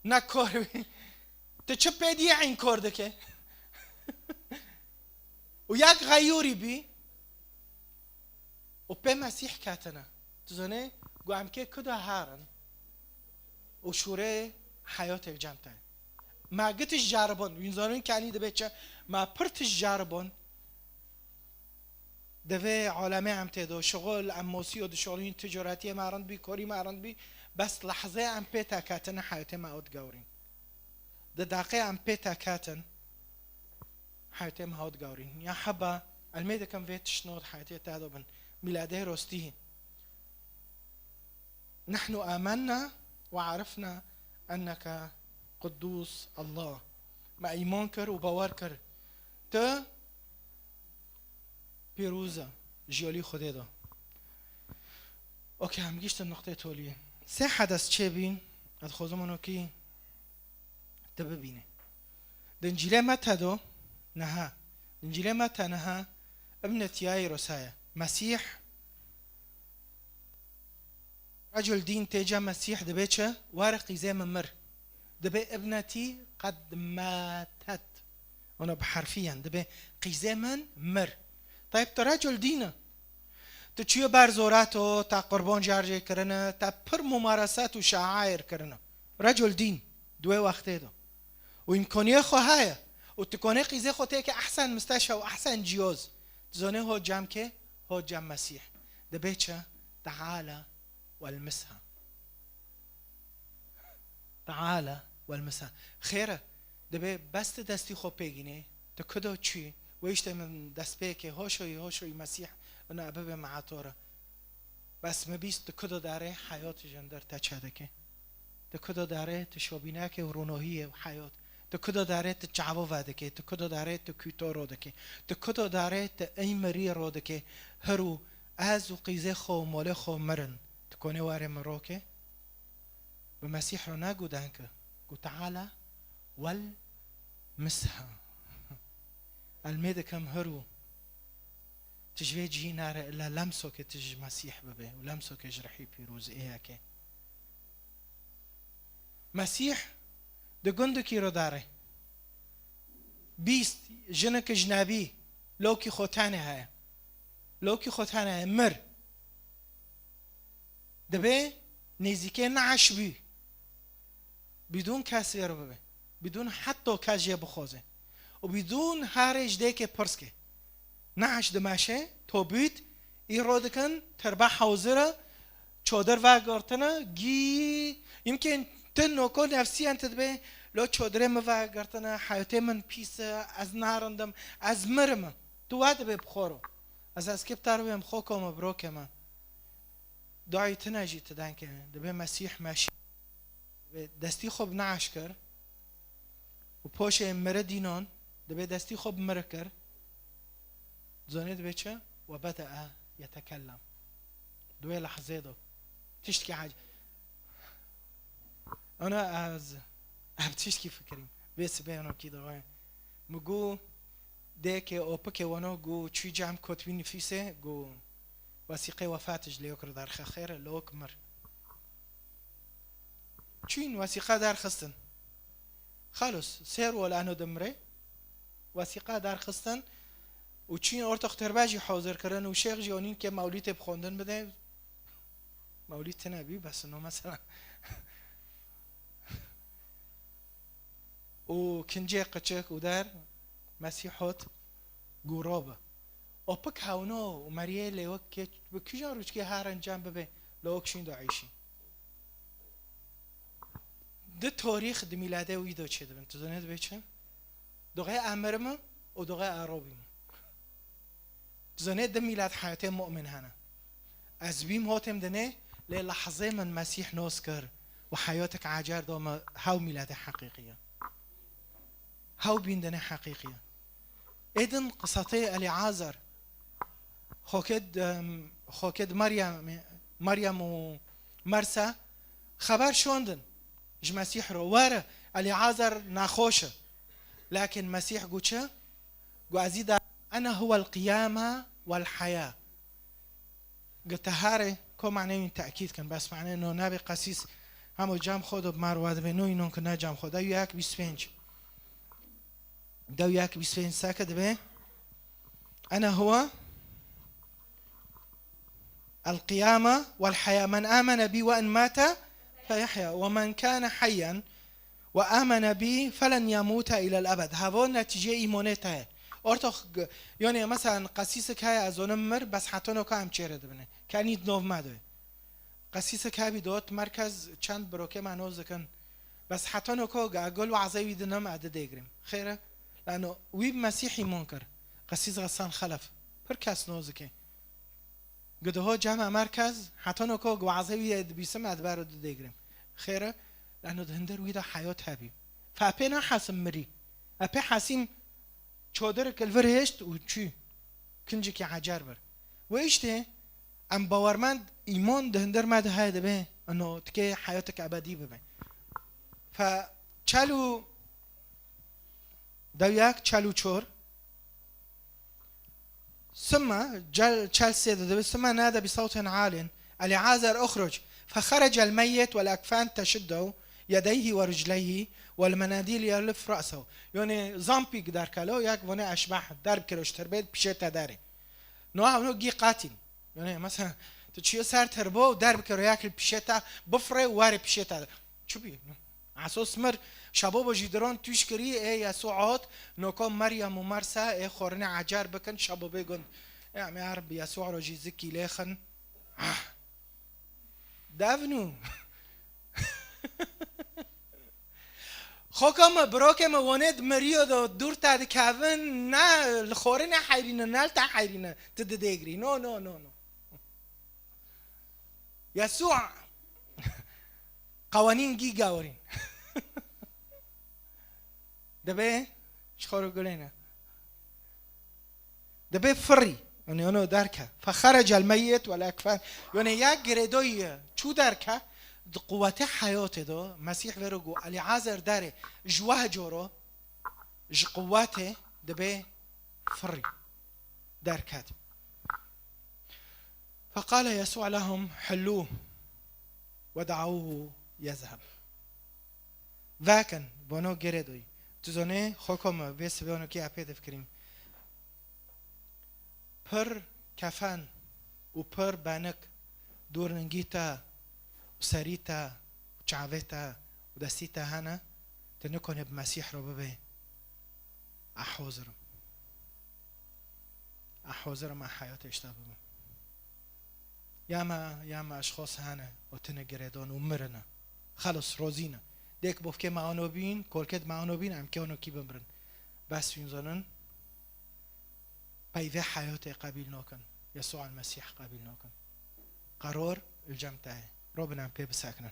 Ne kor bî. Tu çi pê diyê înkor dike? Û yek xeyûrî bî û pê Mesîh ketine. Tu zanî, gu em kê ku de herin û şûrê heyatê cem te. Me gi tişt ceribon, wîn zanîn kenî dibe çi? Me pir tişt ceribon. Di vê alemê em tê de şixul, em mosî û dişolîn, ticaretiyê me rind bî, korî me rind bî, bes lehzeyê em pê teketin, heyatê me ew digewrîn. Di deqê em pê teketin, heyatê me ew digewrîn. Ya heba, elmê dikim vê tiştno di heyatê te de bin. Mîladê rostî. نحن آمنا وعرفنا أنك قدوس الله. Me îman kir û bawer kir. Tu Pîroz e, ji alî Xwedê de. Okey, em gihîştin nuqteyê toliyê. Sê hedes çêbîn, ez dixwazim hûn wekî te bibîne. Di Încîlê Mete de niha, di Încîlê Mete niha, ibnetî ya îro se ye. Mesîh, recul dîn tê cem Mesîh dibê çi? Were qîzê min mir. Dibê ibnetî qed metet. Ona bi herfî yen. Dibê qîzê min mir. Tayb tu recul dîn e. Tu çûye ber zorato, te qurban carcê kirine, te pir mumareset û şair kirine. Recul dîn. Di wê wextê de. Û îmkaniyê xwe heye. Û tu konê qîzê xwe têke ehsen misteşe û ehsen ciyoz. Tu zonê ho cem kê? Ho cem Mesîh. Dibê çi? Teala welmisha. Teala welmisha. Xêr e, dibê bes tu destî xwe pêgînê, tu kudo çûyî, wê îşte min dest pê ke, hoşoyî, hoşoyî Mesîh, ina bibe meha to re. Bes me bîst, tu kudo darê heyat ji hinder te çe dike. Tu kudo darê tu şobîneke û ronohiyê û heyat. Tu kudo darê tu çavo vedike, tu kudo darê tu kûto ro dike. Tu kudo darê tu ey mirî ro dike. Hirû ez û qîzê xwe û molê xwe mirin. Tu konê warê min roke? Bi Mesîh re ne got denke, got, "Teala wel misha." Elmê dikim hirû. Tu ji vê cihî nare illa lemsokê tu ji Mesîh bibe û lemsokê ji rihî pîroz ê yekê. Mesîh di gundikî re dare. Bîst jinik ecnebî, lokî xwe tenê heye. Lokî xwe tenê heye, mir. Dibê nêzîkê neeş bû. Bidûn kes vê re bibe. Bidûn heta kes jê bixwaze. Û bidûn herê ji dêkê pirs ke. Neeş dimeşe, tobût, îro dikin, terbe hazir e, çodir vegirtine, gî, yimkên tu noko nefsiyen tu dibê, lo çodirê min vegirtine, heyatê min pîs e, ez narindim, ez mirim. Tu we dibê bi xwe re. Ez eskê bi te re bêm, xwe kome, birokê me. Dayê tune jî tu denke. Dibê Mesîh meşî. Dibê destî xwe bi neeş kir. Û poşê miri dînan. Dibê destî xwe bi miri kir. Dizanê dibê çi? Ve bede'e yetekellem. Di wê lehzê de. Tiştkî hec-, Ana ez, ev tiştkî fikirîm. Vê sibê ana kî daxê. Mi got, dêkê opikê wano got, çû cem kotbî nifîsê, got, wesîqê wefatê ji lêwik re derxe, xêr e, lewik mir. Çûn wesîqa derxistin. Xalos, sêr wol ano dimrê. Wesîqa derxistin û çûn ortox terbe jî hazir kirin û şêx jî onîn ke mewlîtê bi xwendin bide. Mewlît tine bî, bes no mesela. Û kincê qiçik û der Mesîh hot gûro bi. Opik hewno û meriyê lêwik ke bi kîjan rûçkê herin cem bibe, lewik şîn do eyşî. Di torîx, di mîladê wî de çêdibin. Tu zanê dibê çi? Doxê emir mi û doxê erobî mi. Tu zanê di mîlad heyatê mu'min hene. Ez bîm hotêm dinê, lê lehzê min Mesîh nos kir û heyatek ecer da me, hew mîladê heqîqî ye. Hew bîn dinê heqîqî ye. Êdin qisatê Elîazar. Xokê d-, em, xokê d Meryem, Meryem û Mersa xeber şondin ji Mesîh re. Were, Elîazar nexweş e. Lakin Mesîh got çi? Got, "Ez î da, ene huwel qiyame wel heya." Got, "Te here, ko manê wî tekîd kin, bes manê no nabê qesîs hemo cem xwe do mar wa dibê, no înon ki ne cem xwe." Dew yek bîst pênc. Dew yek bîst pênc seke dibê. Ene huwe el qiyame wel heya. Men amene bî ve in mate fe yehya. Ve men kane heyyen ve amene bî felen yemûte îlel ebed. Havo netîceyê îmonê te ye. Ortox g-, yonê, meselen, qesîsik heye, ez onim mir, bes heta noka em çêre dibine. Kenî di nov me de. Qesîsik hebî dot, merkez çend birokê me noz dikin. Bes heta noko ga gol wazê wî dinim, ez didêgrim. Xêre? Lano wî bi Mesîh îmon kir. Qesîs Xesan Xelef. Pir kes noz dike. Gidiho cema merkez, heta noko gi wazê wî dibîsim, ez ber didêgrim. Xêre? Lano di hindir wî de heyat hebî. Fe pê nahesim mirî. E pê hesîm çodir kilvir hêşt û çû. Kincekî ecer bir. Wê îştê em bawermend îman di hundir me de heye dibe, ino tikê heyatek ebedî bibe. Fe çel û dewyek, çel û çor. Sima, cel, çel sê de dibe, sima nade bi sawtin alin, Elîazer uxruc. Fexerecel meyyit wel ekfen teşiddew yedeyhi we ricleyhi wel menadîl yelif re'sew. Yonê zampîk derkelo, yek vone eşbeh, derbikiro ji tirbê, pişê te derê. No, ew no gî qatîn. Yonê, mesela, tu çiyo ser tirbo û derbikiro, yek li pişê te bifirê û were pişê te. Çi bî? Esos mir, şebobo jî diron tûş kirî, ê Yesû ot, noko Meryem û Marsa, ê xorine ecer bikin, şebobê gund. Ê, em ê her bi Yesû ro jî zikî lêxin. Ah. Devnû. Xoka me, birokê me, wonê di meriyo de dûr te dikevin, ne li xorine heyrîne, ne li te heyrîne, tu didêgirî. No, no, no, no. Yesû qewanîn gî gawerîn. Dibê ji xwe re gulêne. Dibê firî. Yanî ono derke. Fexerecel meyyit wel ekfen. Yanî ya girêdoyî çû derke, di quwetê heyatê de, Mesîh vê re got, Elîazer derê, ji weh coro, ji quwetê dibê firî derket. فقال يسوع لهم: حلوه ودعوه يذهب. Vekin, bono girêdoyî. Tu zonê, xoko me, vê sibê ono kî epê difikirîm. Pir kefen û pir benik dûr ningî te û serî te û çavê te û destî te hene, tu nikonê bi Mesîh re bibê. Ez hozir im. Ez hozir im, ez heyatê ji te bibim. Ya me, ya me eşxos hene û tine girêdon û mirine. Xelos, rozîne. Dêk bofkê me ano bîn, kolkêt me ano bîn, em kê ano kî bimirin. Bes wîn zonin, peyvê heyatê qebîl nokin. Yesû el Mesîh qebîl nokin. Qeror il cem te ye. Robin em pê bisekinin.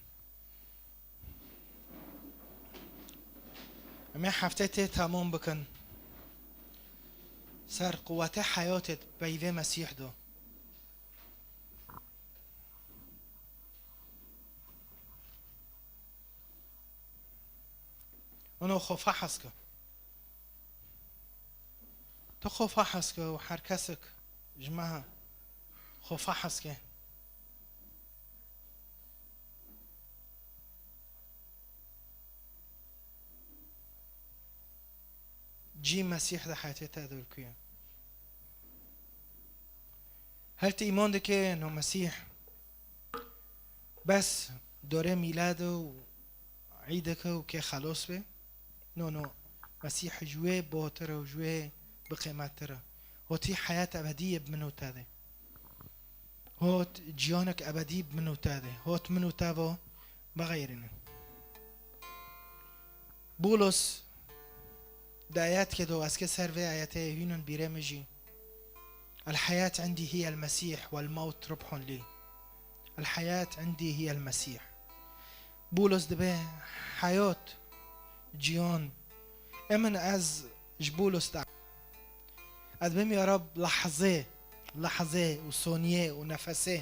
Em ê heftê tê tamam bikin. Ser quwetê heyatê peyvê Mesîh do. Ono xwe fehes ke. Tu xwe fehes ke û her kesek ji me xwe fehes ke. Cî Mesîh di heyatê te de li ku ye? Her tu îman dike no Mesîh bes dorê mîlad û îdeke û kê xelos be? No, no. Mesîh ji wê botir e û ji wê biqîmettir e. Hotî heyat ebedî ye bi min û te de. Hot ciyanek ebedî bi min û te de. Hot min û te ve bixeyrîne. Bûlos di ayetke do, ez ke ser vê ayetê hînin bîrê min jî. El heyat indî hiyel Mesîh wel mewt ribhun lî. El heyat indî hiyel Mesîh. Bûlos dibe heyat, ciyan. Emin ez ji Bûlos de. Ez dibêm ya Rab lehzê, lehzê û soniyê û nefesê.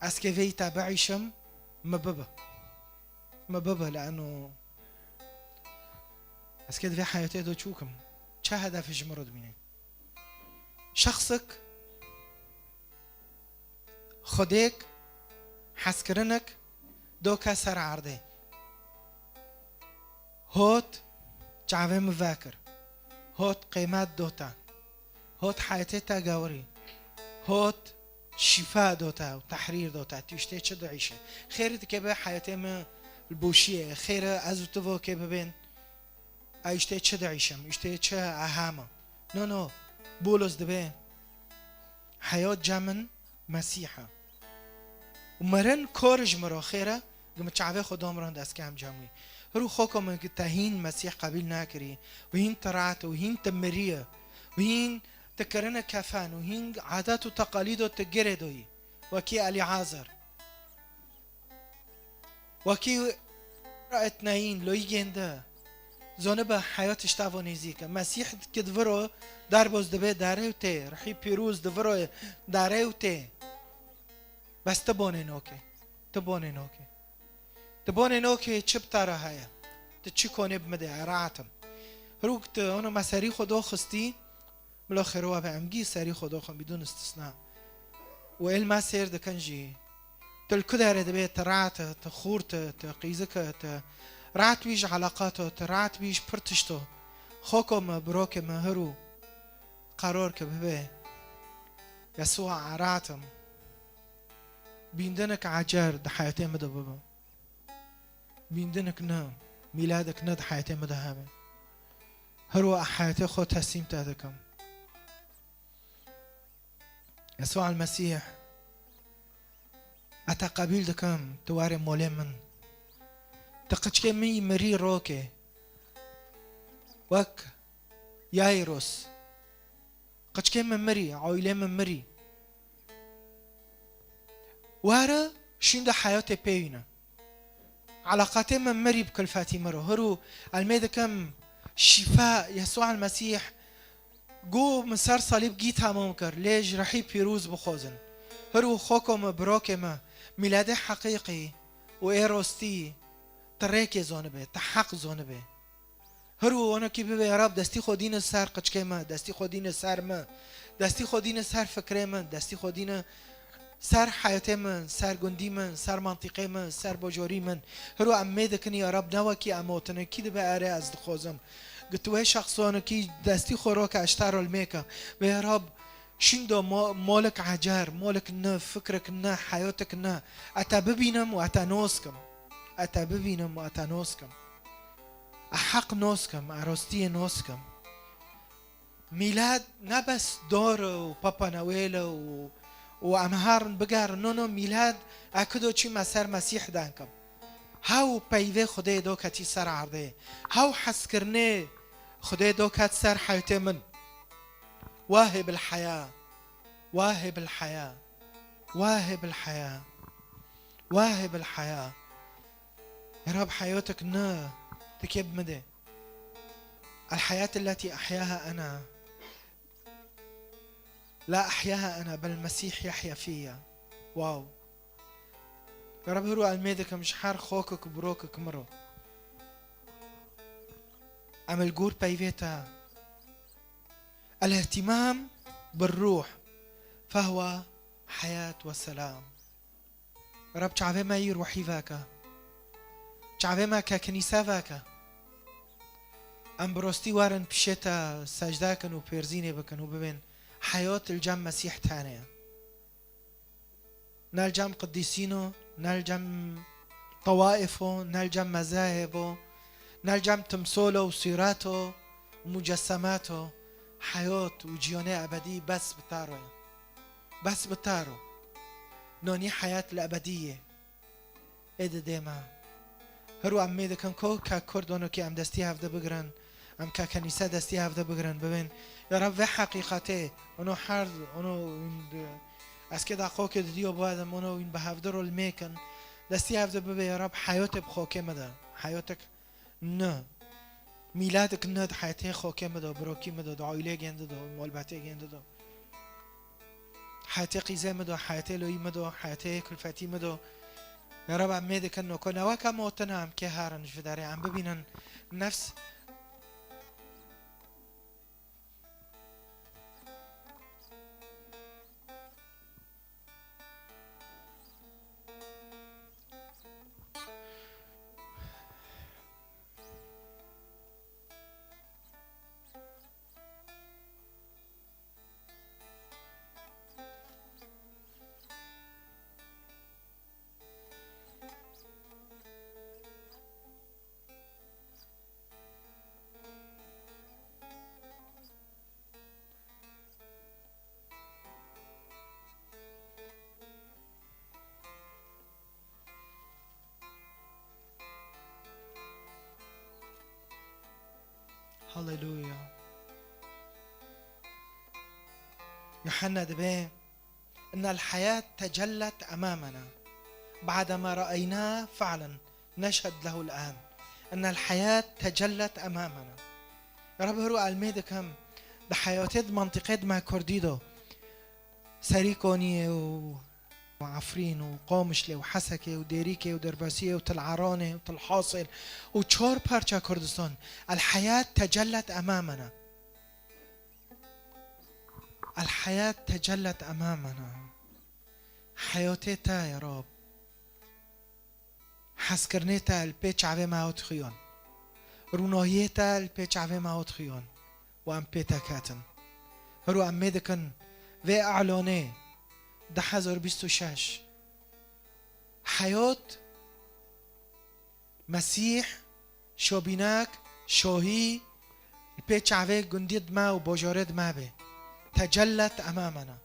Ez ke vê te biîşim, mi bibe. Mi bibe, leeno ez ke di vê heyatê de çûk im. Çi hedef ji min re dimîne? Şexsek, xwedêk, hezkirinek, doke ser erdê. Hot çavê min vekir. Hot qêmet do te. Hot heyetê te gewirî. Hot şîfa do te û tehrîr do te. Tu îştê çi diîşe? Xêr dike be heyetê min li boşî ye. Xêr e ez û tu vokê bibên. Ez îştê çi diîşim? Îştê çi ehema? No, no. Bûlos dibe. Heyat cem min Mesîh e. Û mirin kor ji min re xêr e, gi min çavê xwe domran destkem cem wî. Hir û xoko min gi te hîn Mesîh qebîl nakirî, û hîn te rahat û hîn te miriye, û hîn te kirine kefen, û hîn adet û teqalîdo te girêdoyî, wekî Elîazer. Wekî etneyîn, loyîgên de. Zonibe heyat ji te ve nêzîk e. Mesîh ki di viro, derboz dibe dare û tê. Rihî pîroz di viro dare û tê. Bes ti bonê nokê. Ti bonê nokê. Ti bonê nokê çi bi te re heye? Ti çi konê bi min de? Rahat im. Hirûk ti ono me serî xwe doxistî, Bila xêr we be, em gî serî xwe doxin bidûn istisna. Û êl me sêr dikin jî. Tu li ku derê dibê, tu rahat e, tu xurt e, tu qîzik e, tu rahat bî ji eleqat e, tu rahat bî ji pir tişt e. Xoko me, birokê me, hirû qeror ke bibe. Yesûa, rahat im. Bîndinik ecer di heyatê min de bibe. Bîndinik ne, mîladek ne di heyatê min de hebe. Her wiha heyatê xwe teslîm te dikim. Yesûa el-Mesîh, ez te qebîl dikim, tu were molê min. Tu qiçkê min yî, mirî rokê. Wek Yayros. Qiçkê min mirî, aîlê min mirî. Were şûnde heyatê pêwîne. Eleqatê min mirî bi kulfetî min re. Hirû elmê dikim şîfa Yesûa el-Mesîh. Go min ser salîb gî temam kir. Lê ji rihî pîroz bixwazin. Hirû xoko min, birokê min, mîladê heqîqî û ê rostî, ti rêkê zonibe, ti heq zonibe. Hirû onokî bibe, ya Rab, destî xwe dîne ser qiçkê me, destî xwe dîne ser me, destî xwe dîne ser fikrê min, destî xwe dîne ser heyatê min, ser gundî min, ser mantîqê min, ser bojorî min. Hirû em mê dikin, ya Rab, ne wekî em hotine, kî dibe erê ez dixwazim. Gi tu wê şexsonekî destî xwe roke, eştaro li mêke. Ve ya Rab, şîndo mo-, molik ecer, molik ne, fikrek ne, heyotek ne. Eta bibînim û eta noskim. Eta bibînim û eta noskim. A heq noskim, a rostiyê noskim. Mîlad ne bes dor û Papa Noel û, û em herin bigerin. No, no, mîlad a kudo çî me ser Mesîh denkim. Hew peyvê Xwedê do ketî ser erdê. Hew hezkirinê Xwedê do ket ser heyatê min. Wahib el-heya. Wahib el-heya. Wahib el-heya. Wahib el-heya. Ya Rab, heyotek ne, tikê bi min de. El-heyat elleti ahyaha ana. La ahyaha ana, bel Mesîh yahya fiyya. Wow. Ya Rab, hirû elmê dikim ji her xokek û birokek min re. Em li gor peyvê te. El-ihtimam bir ruh, fehwa heyat ve selam. Rab, çavê me yî ruhî veke. Çavê me ke kinîse veke. Em bi rostî werin pişê te secde kin û pêrzînê bikin û bibên heyot li cem Mesîh tenê ye. Ne li cem qidîsîn o, ne li cem tewaif o, ne li cem mezahib o, ne li cem timsol o û sûret o û mucessemat o. Heyot û cîyanê ebedî bes bi te re ye. Bes bi te re. Nanî heyat li ebedî ye. Ê didê me. Her û em mê dikin ku ke Kurd onokî em destî hevde bigirin, em ke kenîse destî hevde bigirin, bibên, ya Rab, vê heqîqetê, ono her, ono wîn di, ez kê daqokê didiyo biwadim, ono wîn bi hevde rol mêkin, destî hevde bibe, ya Rab, heyotê bi xokê me de, heyotek ne. Mîladek ne di heyetê xokê min de, birokî min de, di aîlê gên de, di malbatê gên de, di heyetê qîzê min de, heyetê loyî min de, heyetê kulfetî min de. Ya Rab, em mê dikin no ku ne wek em hotine em kê herin ji vê derê, em bibînin nefs Haleluya. Yuhanna dibe, إن الحياة تجلت أمامنا بعدما رأيناه فعلا نشهد له الآن. إن الحياة تجلت أمامنا. Ya Rab, hiro elmê dikim di heyatê, di mentiqê, di me kurdî de, Serîkoniyê û, û Efrîn û Qamişlê û Hesekê û Dêrîkê û Derbasiyê û Til Eranê û Til Hasêl û çar parça Kurdistan. الحياة تجلت أمامنا. الحياة تجلت أمامنا. Heyatê te ya Rab. Hezkirinê te li pê çavê me hat xuyan. Rûnahiyê te li pê çavê me hat xuyan. Û em pê te ketin. Hiro em mê dikin vê elanê du hezar bîst û şeş. Heyat, Mesîh, şabînek, şahî, li pê çavê gundiyê di me û bajarê di me bê. تجلت أمامنا.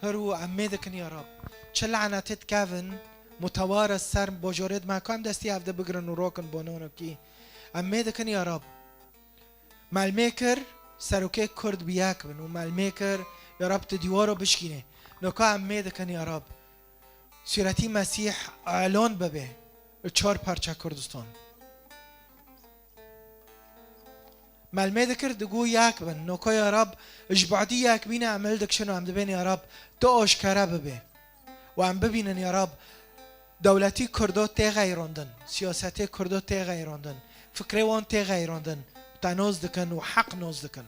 Hiro em mê dikin ya Rab. Çi lanetê dikevin, muteware ser bajarê di me, ku em destî hevde bigirin û rakin bo nonokî. Em mê dikin ya Rab. Me li mê kir, serokê Kurd bi yek bin û me li mê kir, ya Rab, tu dîwaro bişkînê. Noka em mê dikin ya Rab. Sûretî Mesîh elan bibe li çar parça Kurdistan. Me li mê dikir digo yek bin. Noka ya Rab, ji badî yek bîne em hildikişin û em dibên ya Rab, tu aşkere bibe. Û em bibînin ya Rab, dewletî Kurdo tê xeyrandin, siyasetê Kurdo tê xeyrandin, fikrê wan tê xeyrandin. Te noz dikin û heq noz dikin.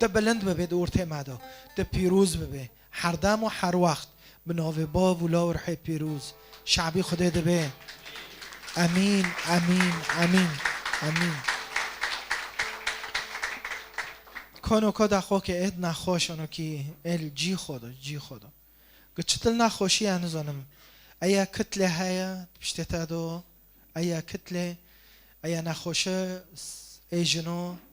Tu bilind bibe di ortê me de. Tu pîroz bibe. Her dem û her wext. Bi navê Bav û Law û Rihê Pîroz. Şabî Xwedê dibe. Emîn, emîn, emîn, emîn. Kono ko da xo ke êd nexweş, ono ki el cî xwe de, cî xwe de. Gi çitil nexweşiye nizanim. Eya kitle heye, piştê te do. Eya kitle, eya nexweşe, s-, ê jino.